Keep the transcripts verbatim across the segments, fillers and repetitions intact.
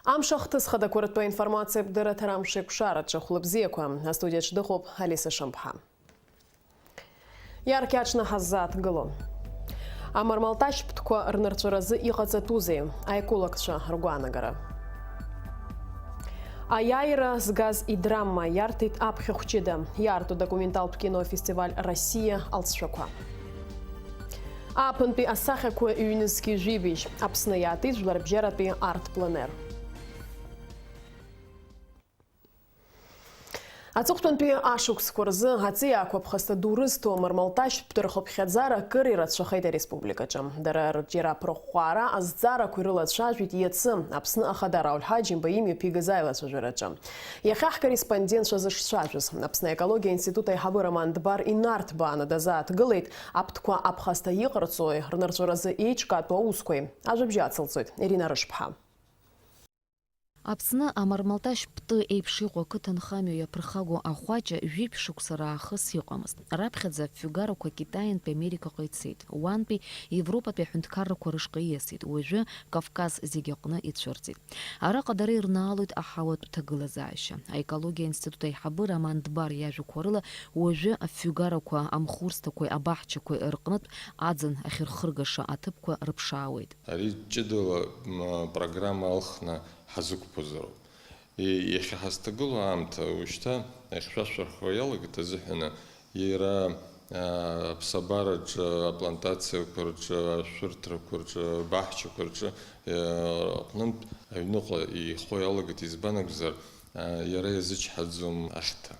Амш ахҭыс хадақәа ртәы аинформациатә дырраҭара Амш еиқәшараҿы хәлыбзиақәа. Астудиаҿы дыҟоуп Алиса Шамԥҳа. Иаркьаҿны ҳаззааҭгыло. Амармалташьтәқәа рнырҵәаразы иҟаҵатәузеи? Аекологцәа ргәаанагара. Аиааира згаз идрама иарҭеит аԥхьахә ҷыда, иаарту документалтә кино афестиваль Россиа алҵшәақәа. Ааԥынтәи асахьақәа ҩнызқь ҩажәибжь, Аԥсны иаатит жәларбжьаратәи арт-пленер. Аҵыхәтәантәи ашықәсқәа рзы аҵиаақәа ԥхасҭа ду рызҭо амармалташьтә рхыԥхьаӡара акыр ирацәахеит ареспубликаҿы. Дара рҿиара аԥырӷәӷәара азҵаарақәа ирылацәажәеит иацы Аԥсны Ахада Рауль Ҳаџьымба имҩаԥигаз аилацәажәараҿы. Иахьа ҳкорреспондентцәа зышцәажәоз, Аԥсны аекологиа институт аиҳабы Роман Дбар инарҭбааны дазааҭгылеит аԥҭқәа аԥхасҭа иҟарҵои, рнырҵәаразы еиҿкаатәу аусқәеи. Ажәабжь ацылҵоит Ирина Рышԥҳа. Аԥсны амармалташь птты еиԥш иҟоу ақыҭанхамҩа иаԥырхагоу ахәаҷа жәиԥшь шықәса раахыс иҟамызт. Раԥхьаӡа афҩгарақәа Китаинтәи Америкаҟа ицеит. Уантәи Европатәи аҳәынҭқаррақәа рышҟа ииасит, уажәы Кавказ зегьы аҟны ицәырҵит. Араҟа дара ирнаалоит аҳауатә ҭагылазаашьа. Аекологиа институт аиҳабы Роман Дбар иажәақәа рыла, уажәы афҩгарақәа, амхурсҭақәеи абаҳчақәеи рҟнытә аӡын ахьырхыргаша аҭыԥқәа рыԥшаауеит. Ари ҷыдала, м, программа алхны ҳазықәԥозароуп. И-, иахьа ҳазҭагылоу аамҭа уажәшьҭа ахьшәашәархо иалагеит азыҳәаны, иара, а, аԥсабараҿы, аплантациақәа рҿы, ашәырҭрақәа рҿы, абаҳчақәа рҿы, а, аҟнынтә аҩныҟа ихо иалагеит, избан акәзар, а, иара иазычҳаӡом ахьҭа.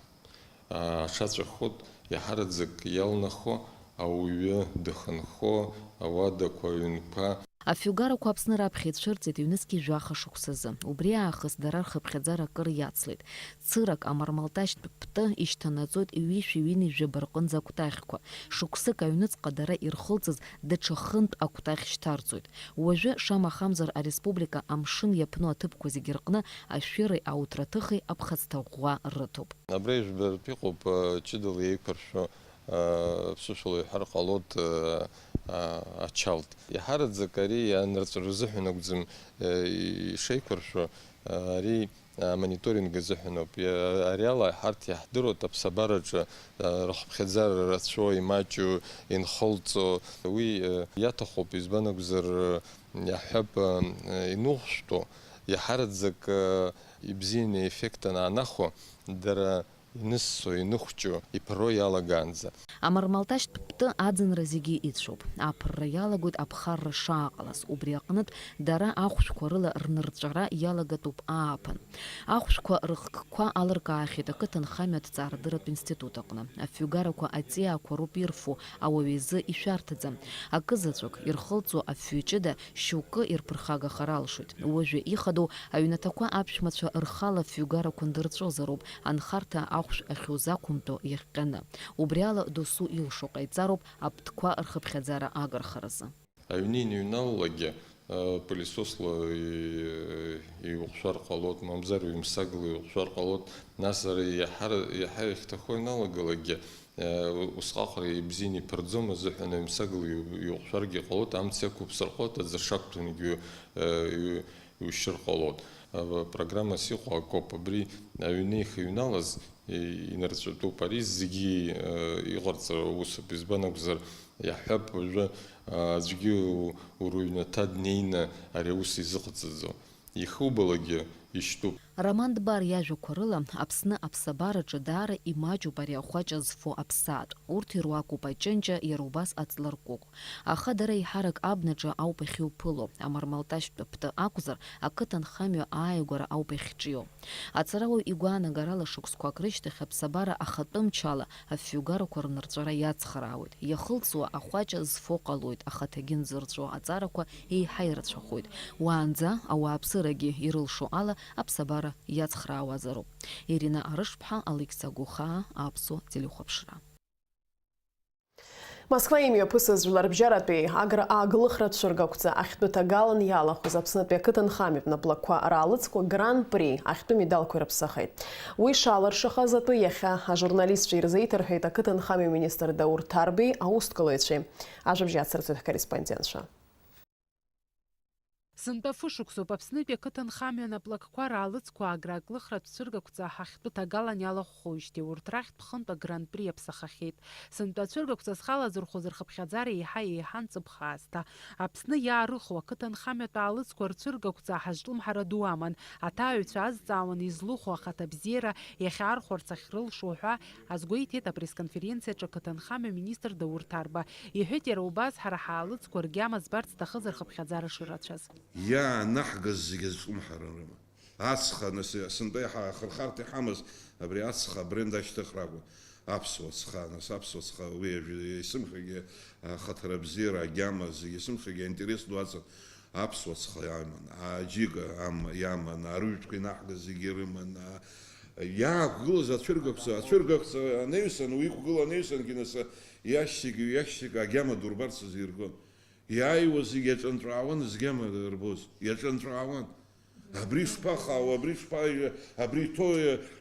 А, аҽаҵәахот иаҳараӡак иалнахо ауаҩы дыхынҳәо, ауадақәа, аҩнқәа. Афҩгарақәа Аԥсны раԥхьа ицәырҵит ҩнызқь жәаха шықәсазы. Убри аахыс дара рхыԥхьаӡара акыр иацлеит. Цырак амармалташьтә птты ишьҭанаҵоит ҩышәи ҩынҩажәаба рҟынӡа акәтаӷьқәа. Шықәсык аҩныҵҟа дара ирхылҵыз даҽа хынтә акәтаӷь шьҭарҵоит. Уажәы, шамахамзар, ареспублика амшын иаԥну аҭыԥқәа зегьы рҟны ашәыреи ауҭраҭыхи аԥхасҭа ӷәӷәа рыҭоуп. Абра ижәбартә иҟоуп, э, ҷыдала еиқәыршәо, э, ԥсышәала иҳәар ҟалоит, э, а, ачалт. Иаҳараӡак ари анырҵәара рзыҳәан акәӡам, э, ишеиқәыршәо, э, ари амониторинг азыҳәаноуп. Иа-, ари ала ҳарҭ иаҳдыруеит аԥсабараҿы, э, рыхыԥхьаӡара рацәоу, имаҷу, инхылҵо. Уи, э, иаҭахуп, избан акәзар, э, иаҳҳәап, э, инухәшәтәу, иаҳараӡак, э, ибзианы еффект анаанахәо, дара иныссо, иныхәҷо, иԥыруа иалагаанӡа. Амармалташьтә птты аӡынра зегьы ицәоуп. Аԥырра иалагоит аԥхарра шааҟалаз, убри аҟнытә дара ахәшәқәа рыла рнырҵәара иалагатәуп ааԥын. Ахәшәқәа рыхкқәа алыркаахьеит ақыҭанхамҩа аҭҵаарадырратә институт аҟны. Афҩгарақәа аҵиаақәа роуп ирфу, ауаҩы изы ишәарҭаӡам. Акызаҵәык, ирхылҵуа афҩы ҷыда шьоукы ирԥырхагахар алшоит. Уажәы ихадоу аҩнаҭақәа аԥшәмацәа рхала афҩгарақәа ндырҵәозароуп, анхарҭа ахәшә ахьузақәымтәо иахҟьаны. Убри ала досу илшо ҟаиҵароуп аптқәа рхыԥхьаӡара агархаразы. Аҩны иныҩналалакгьы, э, пылесосла и-, иуҟәшәар ҟалоит, мамзар ҩымсагла иуҟәшәар ҟалоит, нас ара иаҳар-, иаҳа иахьҭахо иналагалакгьы, э, усҟаҟара ибзианы иԥырӡом азыҳәан, ҩымсагла иу-, иуҟәшәаргьы ҟалоит, амца иақәуԥсар ҟалоит, аӡыршы ақәтәангьы, э, иу-, иушьыр ҟалоит. Ава-, программас иҟоу акоуп, абри аҩны ихыҩналаз, и-, инарҵәатәуп. Ари зегьы, э, иҟарҵара усуп. Избан акәзар, иаҳҳәап, уажәы, э, аӡәгьы у-, ура уҩнаҭа днеины ари аус изыҟаҵаӡом. Ихубалагьы ишьтәуп. Роман Дбар иажәақәа рыла, Аԥсны аԥсабараҿы даара имаҷуп ари ахәаҷа зфо аԥсаатә. Урҭ ируакуп аҷынҷа, иара убас аҵларкәыкә. Аха дара еиҳарак абнаҿы ауп иахьуԥыло, амармалташьтә птты акәзар, ақыҭанхамҩа ааигәара ауп иахьҿио. Аҵарауаҩ игәаанагарала, шықәсқәак рышьҭахь аԥсабара ахатәы мчала афҩгарақәа рнырҵәара иацхраауеит. Иахылҵуа ахәаҷа зфо ҟалоит, ахаҭагьы нзырҵәо аҵарақәа еиҳа ирацәахоит. Уаанӡа ауааԥсырагьы ирылшо ала аԥсабара иацхраауазароуп. Ирина Арышԥҳа, Алықьса Гухаа, Аԥсуа телехәаԥшра. Москва имҩаԥысыз жәларбжьаратәи Агра ааглыхра цәыргақәҵа ахьтәы ҭагалан иалахәыз Аԥснытәи ақыҭанхамҩатә наплакқәа раалыҵқәа Гран-при ахьтәы медалқәа ирыԥсахеит. Уи шалыршахаз атәы иахьа ажурналистцәа ирзеиҭарҳәеит ақыҭанхамҩа министр Даур Ҭарбеи аусҭгылаҩцәеи. Ажәабжь ацырҵоит ҳкорреспондентцәа. Сынтәа фышықәсоуп Аԥснытәи ақыҭанхамҩа анаплакқәа раалыҵқәа агра аклыхратә цәыргақәҵа ҳахьтәы ҭагалан иалахәхоижьҭеи урҭ рахьтә ԥхынтә агран-при иаԥсахахьеит. Сынтәа ацәыргақәҵа зхы алазырхәыз рхыԥхьаӡара еиҳа-еиҳан ҵыԥх аасҭа. Аԥсны иаарыху ақыҭанхамҩатә аалыҵқәа рцәыргақәҵа ҳазҿлымҳара ду аман. Аҭааҩцәа азҵаауан излыху ахаҭабзиара иахьаархәарц ахьрылшо ҳәа азгәеиҭеит апресс-конференциаҿы ақыҭанхамҩа министр Даур Ҭарба. Иҳәеит иара убас ҳара ҳаалыҵқәа ргьама збарц зҭахыз рхыԥхьаӡара шырацәаз. Иаанаҳгаз зегьы азҿлымҳара рыман. Ацха, нас, сынтәа иаҳа ахырхарҭа иҳамаз абри ацха абренд ашьҭыхра акәын. Аԥсуа ацха, нас, аԥсуа ацха, уи ажәа, есымшагьы ахаҭара бзиара, агьама, зегьы есымшагьы аинтерес ду аҵан. Аԥсуа ацха иаман, аџьыка ам-, иаман, арыжәтәқәа инаҳгаз зегьы ирыман, а, иаақәгылаз ацәыргақәҵа, ацәыргақәҵа анаҩсан, уиқәгыла анаҩсангьы, нас, иашьцәагьы, иашьцәагьы агьама дурбарц азы иргон. Иааиуаз зегьы иаҿынҵәаауан, згьама рбоз, иаҿынҵәаауан. Абри шԥахаау, абри шԥа-, абри иҭоу,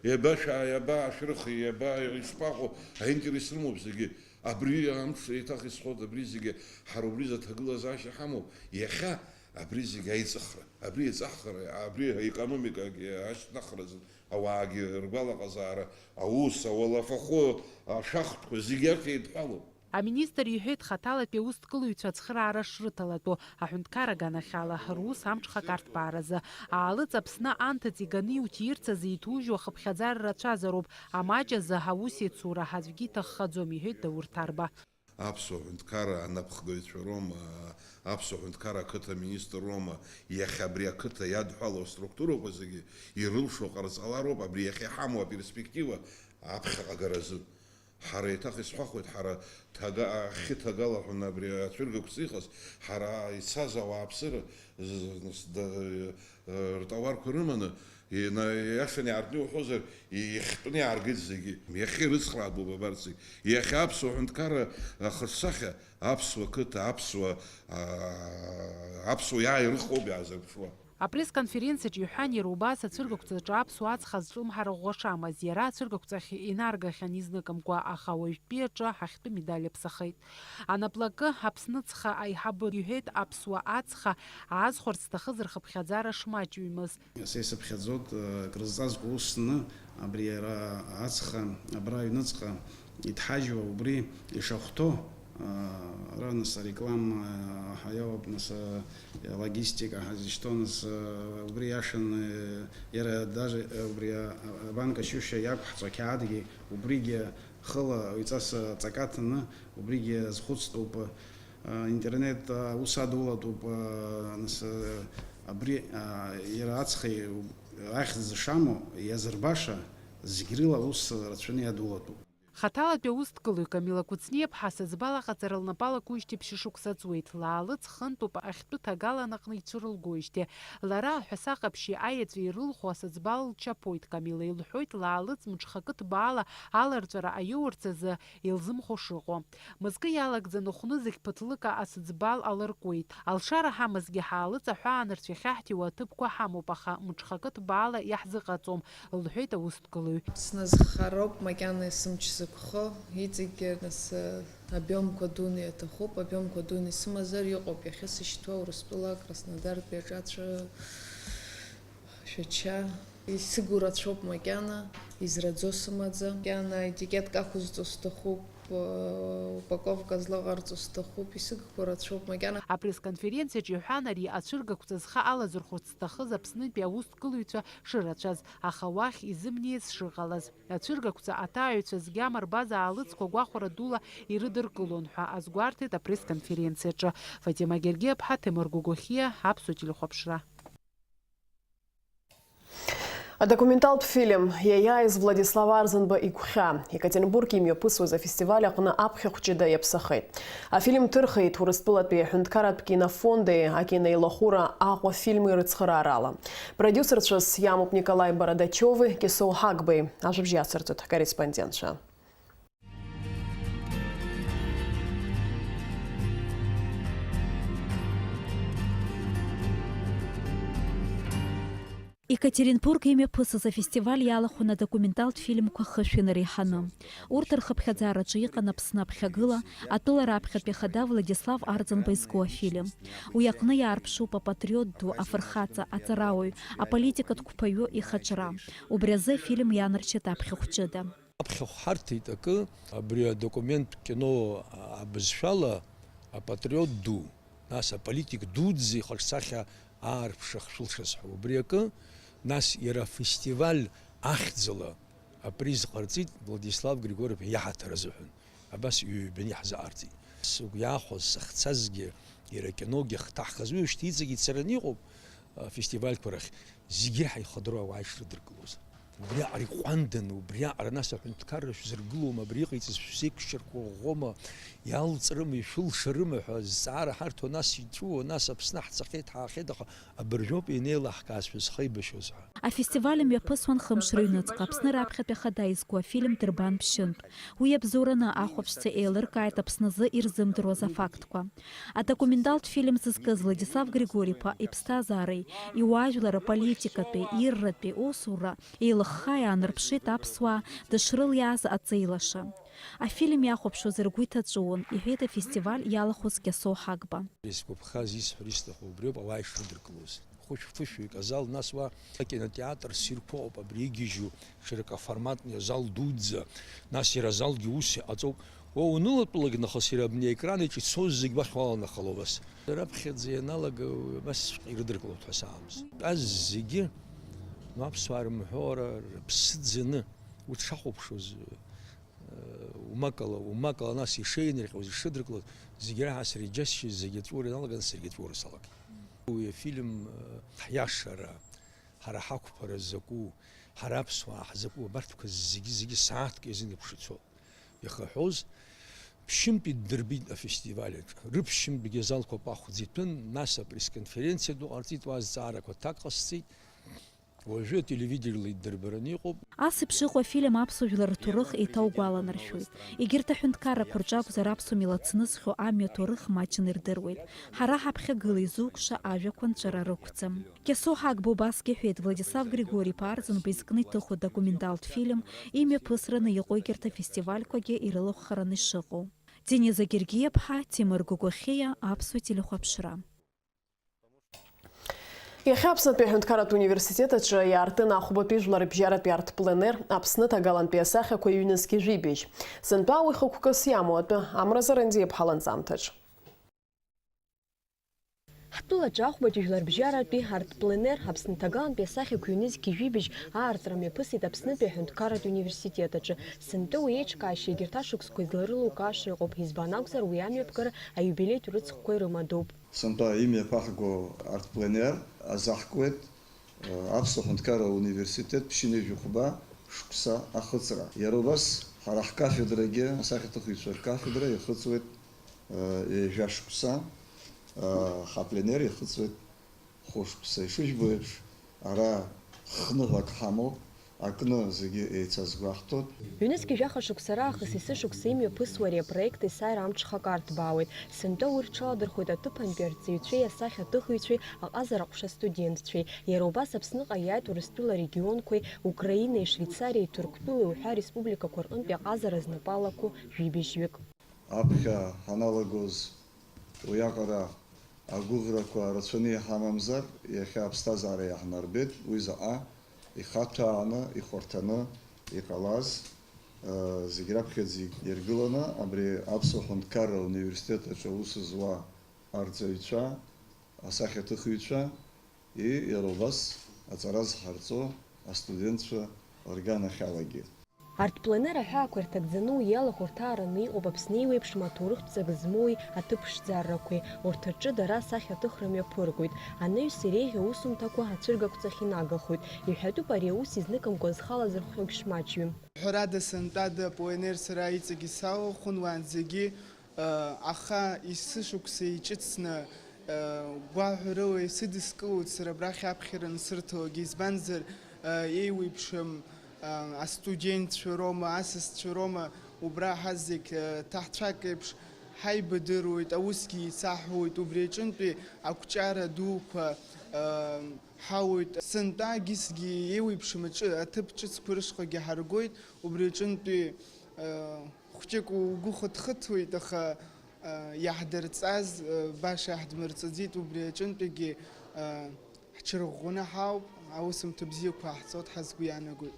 иабашәаа, иабаашәрыхи, иаба-, ишԥаҟоу, аинтерес рымоуп зегьы. Абри амш еиҭах исҳәоит, абри зегьы ҳара убри изы аҭагылазаашьа ҳамоуп. Иахьа абри зегьы аиҵыхра, абри еиҵахра, абри аекономикагьы ашьҭнахразы ауаагьы ргәалаҟазаара, аус, ауалафахәы, ашәахтәқәа зегьы арҭ еидҳәалоуп. Аминистр иҳәеит, хаҭалатәи аусҭкылаҩцәа ацхыраара шрыҭалатәу, аҳәынҭқар аганахьала, рус амҽхак арҭбааразы. Аалыҵ Аԥсны анҭыҵ иганы иуҭиирц азы иҭужьу ахыԥхьаӡара рацәазароуп, амаҷ азы аус иацура аӡәгьы иҭаххаӡом, иҳәеит Даур Ҭарба. Аԥсуа ҳәынҭқарра анапхгаҩцәа роума, аԥсуа ҳәынҭқарра ақыҭа аминистр роума, иахьа абри ақыҭа иадҳәалоу аструктурақәа зегьы ирылшо ҟарҵалароуп, абри иахьа иҳамоу аперспектива аԥхьаҟа агаразы. Ҳара еиҭах исҳәахуеит, ҳара ҭага-, ахьы ҭагала ҳәа абри ацәыргақәҵа иҟаз, ҳара ицаз ауааԥсыра з-, з-, да-, ртауарқәа рыманы, ина-, иашаны иаартны иуҳәозар, ихтәны иааргеит зегьы. Иахьа ирыцхраатәуп абарҭ зегь. Иахьа аԥсуа ҳәынҭқарра ахаҿсахьа, аԥсуа қыҭа, аԥсуа, аа, аԥсуа иааирыхуп иаазырԥшуа. Апресс-конференциаҿ иҳәан иара убас ацәыргақәҵаҿы аԥсуа ацха азҿлымҳара ӷәӷәа шамаз, иара ацәыргақәҵахь инаргахьан изныкымкәа, аха уажәтәи аҿы ҳахьтәы медаль иаԥсахеит. Анаплакы Аԥсныцха аиҳабы иҳәеит, аԥсуа ацха аазхәарц зҭахыз рхыԥхьаӡара шмаҷҩымыз. Са исыԥхьаӡоит, крызҵазкуа ус зны, абри иара ацха абра аҩныҵҟа иҭҳажьуа убри ишахәҭоу, ара нас ареклама ҳаиауп, нас алогистика ҳазышьҭоу, нас убри иашаны иара даже убри абанка шьушьа иақәҳҵо ақьаадгьы убригьы хыла уаҩҵас аҵакы аҭаны убригьы азхәыцтәуп. Интернет аус адулатәуп, нас абри иара ацхеи ахьӡ зшамоу иазырбаша зегь рыла аус рацәаны иадулатәуп. Хаҭалатәи аусҭкылаҩ Камила Кәыҵниаԥҳа асыӡбал аҟаҵара лнапы алакуижьҭеи ԥшьышықәса ҵуеит. Лаалыҵ хынтәуп ахьтәы ҭагалан аҟны ицәырылгоижьҭеи. Лара аҳәаса ҟаԥшьи аеҵәеи ирылху асыӡбал лчаԥоит. Камила илҳәоит, Лаалыҵ мҽхакы ҭбаала аларҵәара аиоурц азы илзымхо шыҟоу. Мызкы иалагӡаны хәнызқь ԥыҭлыка асыӡбал алыркуеит. Алшара ҳамазгьы Ҳаалыҵ аҳәаанырцә иахьаҳҭиуа аҭыԥқәа ҳамоуп, аха мҽхакы ҭбаала иаҳзыҟаҵом, лҳәеит аусҭгылаҩ. Сназхароуп макьана есымч зықәхо, иҵегьгьы нас, обиомқәа дуны иаҭахуп, обиомқәа дуны исымазар иҟоуп, иахьа сышьҭуа Урыстәыла, Краснодартәи аҿацәа. Шәача. Исыгу рацәоуп макьана, израӡо сымаӡам. Макьана аетикетка ақәызҵо сҭахуп, упаковка злаҟарҵо сҭахуп, исыгқәо рацәоуп макьана. Апресс-конференциаҿ иҳәан, ари ацәыргақәҵа зхы алазырхәырц зҭахыз Аԥснытәи аусҭгылаҩцәа шырацәаз, аха уахь изымнеиз шыҟалаз. Ацәыргақәҵа аҭааҩцәа згьама рбаза аалыҵқәа гәахәара дула ирыдыркылон ҳәа азгәарҭеит апресс-конференциаҿы. Фатима Гергиаԥҳа, Ҭемыр Гогохиа, Аԥсуа телехәаԥшра. Адокументалтә фильм Иаиааиз Владислав Арӡынба игәхьаа Екатеринбург имҩаԥысуаз афестиваль аҟны аԥхьахә ҷыда иаԥсахеит. Афильм ҭырхит Урыстәылатәи аҳәынҭқарратә кинофонди акиноеилахәыра Аҟәа фильми рыцхыраарала. Продиусерцәас иамоуп Николаи Бородачови Кьысоу Ҳагбеи, ажәабжь иацырҵоит ҳкорреспондентцәа. Екатеринбург имҩаԥысыз афестиваль иалахәын адокументалтә фильмқәа хышә инареиҳаны. Урҭ рхыԥхьаӡараҿы иҟан Аԥсны аԥхьагыла, атәыла раԥхьатәи ахада Владислав Арӡынба изку афильм. Уи аҟны иаарԥшуп апатриот ду, афырхаҵа, аҵарауаҩ, аполитикатә қәԥаҩы ихаҿра. Убри азы афильм ианарчеит аԥхьахә ҷыда. Аԥхьахә ҳарҭеит акы, абри адокумент кино абызшәала апатриот ду, нас аполитик дуӡӡа ихаҿсахьа аарԥшра хшәылшаз ҳәа. Убри акы, нас иара афестиваль ахьӡала априз ҟарҵеит Владислав Григорьев иаҳаҭыр азыҳәан. Абас ҩбаны иаҳзаҟарҵеит. Сыгәы иаахәаз сахьцазгьы, иара акиногьы ахҭаҳхыз, уи уажәшьҭа иҵегь ицараны иҟоуп, афестивальқәа рахь, зегьы реиҳа ихадоу ауаа ишрыдыркылоз. Убриаҟара иҟәанданы, убриаҟара нас аҳәынҭқарра шәзыргылома, абри иҟаиҵаз шәзеиқәшьырқәа ӷәӷәоума, иалҵрыма, ишәылшарыма ҳәа азҵаара ҳарҭо, нас иҵәуо, нас Аԥсны ҳцахьеит, ҳаахьеит, аха абыржәоуп ианеилаҳкааз ҳәа зхеибашьоз ҳәа. Афестиваль мҩаԥысуан хымш рыҩныҵҟа Аԥсны раԥхьатәи ахада изку афильм Дырбан ԥшьынтә. Уи иабзоураны ахәаԥшцәа еилыркааит Аԥсназы ирзымдыруаз афактқәа. Адокументалтә фильм зызкыз Владислав Григори-иԥа иԥсҭазаареи, иуаажәлар аполитикатәи, ирратәи усура еилыхха иаанарԥшит аԥсуаа дышрылиааз аҵеилаша. Афильм иахәаԥшуаз ргәы иҭаҵәуон, иҳәеит афестиваль иалахәыз Кьасоу Ҳагба. Исгәаԥхаз, исҳәар исҭаху убриоуп, ауаа ишрыдыркылоз. Хәышә-фышәҩык азал, нас уа акинотеатр ссирқәа ыҟоуп, абри игьежьу шьарак аформатни азал дуӡӡа, нас иара азалгьы ус иҟаҵоуп. Уа унылатәалак нахыс иара абни аекран аҿы ицоз зегь уахь уаланахало убас. Раԥхьаӡа ианалага убасҵәҟьа ирыдыркылоит ҳәа саамызт. Итәаз зегьы, ну, аԥсуаа рымҳәоура рыԥсы ӡаны, урҭ шахәаԥшуаз, умакала, умакала, нас ишеинырҟьоз, ишыдыркылоз, зегь раҳа сара иџьасшьеит, зегь аҵәуара иналаган, саргьы аҵәуара салагеит. Уи афильм, ҳиашара, ҳара ҳақәԥара закәу, ҳара аԥсуаа ҳзакәу, абарҭқәа зегьы-зегьы сааҭк иазын еиԥш ицо. Ихаҳәоз, ԥшьынтәи ддырбеит афестиваль аҿы. Рыԥшьынтәгьы азалқәа пахәӡа иҭәын, нас апресс-конференциа ду ҟарҵеит, уа азҵаарақәа ҭак ҟасҵеит. Уажәы ателевидерла иддырбараны иҟоуп. Ас еиԥш иҟоу афильм аԥсуа жәлар рҭоурых еиҭаугәаланаршәоит. Егьырҭ аҳәынҭқаррақәа рҿы акәзар, аԥсуа милаҭ знызхьоу амҩа аҭоурых маҷны ирдыруеит. Ҳара ҳаԥхьагыла изуқәша ажәақәа нҵәара рықәӡам. Кьасоу Ҳагба убасгьы иҳәеит, Владислав Григори-иԥа Арӡынба изкны иҭыху документалтә фильм имҩаԥысраны иҟоу егьырҭ афестивальқәагьы ирылахәхараны ишыҟоу. Дениза Гергиаԥҳа, Ҭемыр Гогохиа, Аԥсуа телехәаԥшра. Иахьа Аԥснытәи аҳәынҭқарратә университет аҿы иаартын ахәбатәи жәларбжьаратәи арҭ-пленер Аԥсны ҭагалантәи асахьақәа ҩнызқь жәибжь. Сынтәа уи хықәкыс иамоу атәы Амра Зарандиаԥҳа ланҵамҭаҿ. Ҳтәылаҿы ахәбатәи жәларбжьаратәи арҭ-пленер Аԥсны ҭагалантәи асахьақәа ҩнызқь жәибжь аартра мҩаԥысит Аԥснытәи аҳәынҭқарратә университет аҿы. Сынтәа уи еиҿкаашьа егьырҭ ашықәсқәа изларылукааша ыҟоуп, избан акәзар, уи амҩаԥгара аиубилеитә рыцхәқәа ирымадоуп. Сынтәа имҩаԥаҳго арҭ-пленер азаҳкуеит, э, Аԥсуа ҳәынҭқарра университет ԥшьынҩажәи хәба шықәса ахыҵра. Иара убас ҳара ҳкафедрагьы, асахьаҭыхыҩцәа ркафедра иахыҵуеит, э, ҩажәа шықәса, э, ҳапленер иахыҵуеит хәышықәса. Ишыжәбо еиԥш, ара хныҳәак ҳамоуп. Акны зегьы еицазгәаҳҭоит. Ҩнызқь жәаха шықәса раахыс есышықәса имҩаԥысуа ари апроект есааира амҽхак арҭбаауеит. Сынтәа уи рҽаладырхәеит аҭыԥантәи арҵаҩцәеи асахьаҭыхыҩцәеи, аҟазара аҟәша астудентцәеи. Иара убас Аԥсныҟа иааит Урыстәыла арегионқәеи, Украинеи, Швеицариеи, Ҭырқәтәылеи уҳәа ареспубликақәа рҟынтәи аҟазара знапы алаку жәибжьҩык. Аԥхьа ҳаналагоз уиаҟара агәыӷрақәа рацәаны иҳамамзар, иахьа аԥсҭазаара иаҳнарбеит, уи заҟа ихаҭәааны, ихәарҭаны иҟалаз, э, зегь раԥхьаӡа иргыланы, абри Аԥсуа Ҳәынҭқарра Университет аҿы аус зуа арҵаҩцәа, асахьаҭыхыҩцәа, и, иара убас аҵара зҳарҵо астудентцәа рганахьалагьы. Арҭ пленер аҳәаақәа ирҭагӡаны уи иалахәырҭаараны иҟоуп Аԥсны еиуеиԥшым аҭоурыхтә ҵак змоуи аҭыԥ ԥшӡаррақәеи. Урҭ рҿы дара асахьаҭыхра мҩаԥыргоит. Анаҩс иреиӷьу аусумҭақәа ацәыргақәҵахь инагахоит. Иҳәатәуп ари аус изныкымкәа зхала зырхәхьоу шмаҷҩым. Ҳәарада, сынтәада пленер сара иҵегьы салахәын уаанӡагьы. Аха есышықәса иҿыцны, гәаҳәарыла исыдыскылоит сара абрахь аԥхьара ансырҭалакгьы, избанзар, еиуеиԥшым астудентцәа роума, асасцәа роума, убра ҳазегь ҭаҳцәак еиԥш ҳаибадыруеит, аусгьы еицаҳуеит, убри аҿынтәи ақәҿиара дуқәа Ҳауеит, сынтәа агьысгьы еиуеиԥшым аҿы, аҭыԥ ҿыцқәа рышҟагьы ҳаргоит, убри аҿынтәи хәҷык угәы хыҭхыҭуеит, аха иаҳдырҵаз баша иаҳдмырҵаӡеит, убри аҿынтәигьы ҳҽырӷәӷәаны ҳауп, аусумҭа бзиақәа ҟаҳҵоит ҳәа сгәы иаанагоит.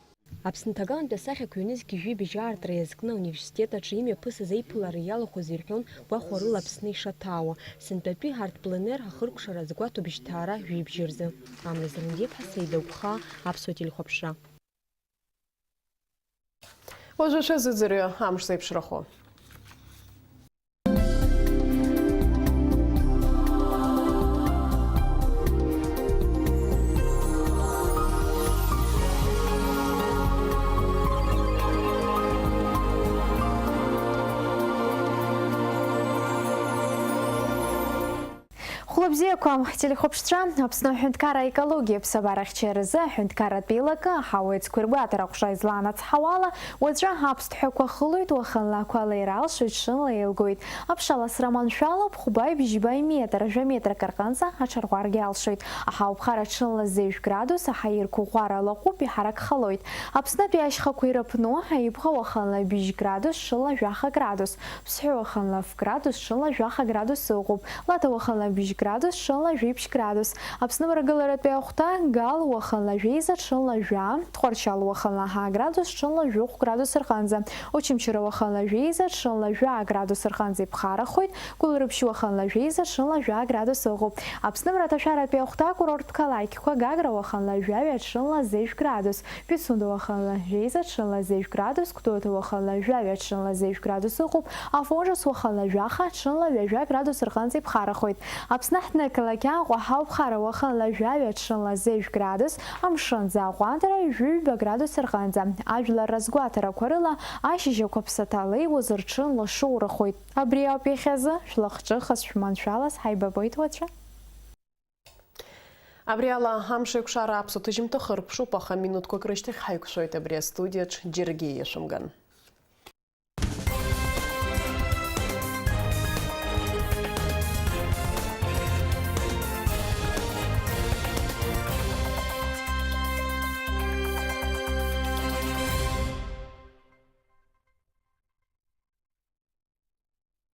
Аԥсны аҭагалантәи асахьақәа ҩнызқь жәибжь аартра иазкны ауниверситет аҿы имҩаԥысыз аиԥылара иалахәыз ирҳәон гәахәарыла Аԥсны ишаҭаауа. Сынтәатәи Ҳарт Пленер ахыркәшара азгәаҭоуп жьҭаара жәибжь рзы. Амра Зеландиаԥҳа, Саида Гәхаа, Аԥсуа телехәаԥшра. Уажәы шәазыӡырҩы амш зеиԥшрахо. Хәлыбзиақәа, телехәаԥшцәа, Аԥсны аҳәынҭқарра аекологиа аԥсабара ахьчаразы аҳәынҭқарратә еилакы аҳауа ицқәа ргәаҭара аҟәша излаанацҳауала, уаҵәы аԥсҭҳәақәа хылоит, уахынла ақәа леира алшоит, шынла еилгоит. Аԥша ласра маншәалоуп, хәба ибжьба иметр, жәа метрак рҟынӡа аҽарӷәӷәаргьы алшоит. Аҳауа ԥхара ҽынла зеижә градус, аҳаирқәа ӷәӷәара лаҟәуп, иҳаракхалоит. Аԥснытәи ашьхақәа ирыԥну, Аибӷа уахынла быжь градус, ҽынла жәаха градус. Ԥсҳәы уахынла ф градус, ҽынла жәаха градус ыҟоуп. Лаҭа уахынла быжь градус, ҽынла жәиԥшь градус. Аԥсны мрагыларатәи ахәҭа, Гал уахынла жәеиза, ҽынла жәа, Тҟәарчал уахынла ҳа градус, ҽынла жәохә градус рҟынӡа. Очамчыра уахынла жәеиза, ҽынла жәа градус рҟынӡа иԥхарахоит. Гәылрыԥшь уахынла жәеиза, ҽынла жәа градус ыҟоуп. Аԥсны мраҭашәаратәи ахәҭа, акурорттә қалақьқәа, Гагра уахынла жәаҩа, ҽынла зеижә градус. Пицунда уахынла жәеиза, ҽынла зеижә градус, Гәдоуҭа уахынла жәаҩа, ҽынла зеижә градус ыҟоуп, Афонжас уахынла жәаха, ҽынла ҩажәа градус рҟынӡа иԥхарахоит. Аԥсны аҳҭнықалақь Аҟәа ҳауԥхара уахынла жәаҩа, ҽынла зеижә градус, амшынӡы аҟәандара ҩажәа градус рҟынӡа. Ажәлар разгәаҭарақәа рыла, ашьыжьақәа ԥсаҭа леиуазар ҽынла шоурахоит. Абри ауп иахьазы, шәлахҿыхыз, шәманшәалаз, ҳаибабоит уаҵәы. Абри ала амш еиқәшара аԥсуа ҭыжьымҭа хыркәшоуп, аха минуҭқәак рышьҭахь ҳаиқәшәоит абри астудиаҿ џьаргьы иашәымган.